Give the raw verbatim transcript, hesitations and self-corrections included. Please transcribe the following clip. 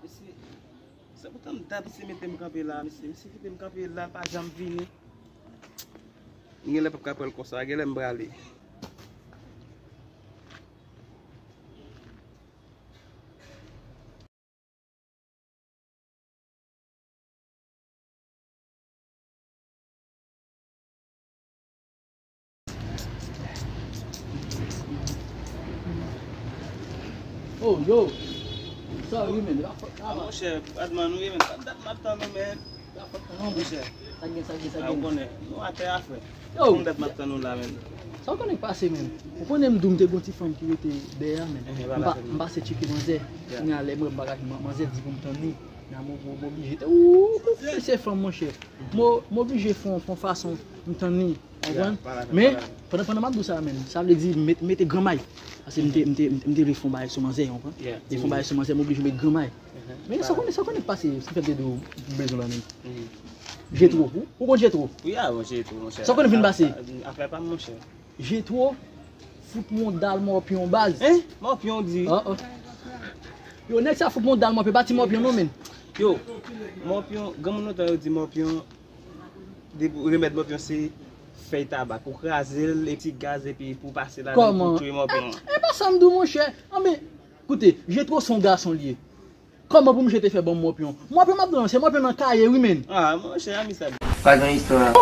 Mesye, se poutan dat misye mete m kanpe la, mesye. Misye kite m kanpe la, l pa janm vini. M genlè p ap ka pran l konsa, genlè m prale. Oh, yo. Sorry, man. Ah, monchè, badman nou ye, men. Sa dat m ap tann ou, men. Monchè. Sa gen, sa gen, sa gen. Ah, ou konnen. Nou atè a, frè. Yo. Konbyen dat m ap tann ou la, men. Sa w konnen k pase, men. Ou konnen m di w m te gon ti fanm ki rete dèyè, men. M pa, m pase tcheke manzè. Kounye a lè m wè m pa ka jwenn manzè, di pou m tann li. Nan mo, mo, m oblije te. Ou, ou, se fanm, monchè. Mo, m oblije fè yon, fè yon fason, m tann li. Ou konprann? Men, pandan, pandan m ap di w sa, men, sa vle di met, mete granmay. Paske m te, m te, m te vle fè yon bagay sou manzè, ou konprann? M te fè yon bagay sou manzè, m oblije met granmay. Men sa w konnen, sa w konnen k pase, sa fè m te di w m bezwen w la, men. Jetro, ou, ou konn Jetro? Wi, a, bon, Jetro, monchè. Sa w konnen vin pase? Afè pa m, monchè. Jetro fout m yon dal mòpyon baz. Hein? Mòpyon, w di? Ah, ah. Yo, nèg sa fout m yon dal mòpyon, pa ti mòpyon non, men. Yo, mòpyon, granmoun lontan yo di mòpyon, de, remèd mòpyon se fèy tabak. Ou kraze l, e ti gaz, epi pou pase ladan l pou tchwe mòpyon an. Kòman? E, e pa sa m di w, monchè. Anben, koute, Jetro se yon gason li ye. Kòman pou misye te fè ban m mòpyon? Mòpyon m ap di w, se mòpyon nan kaye, wi, men. Ah, monchè, ami sa. Pa gen istwa.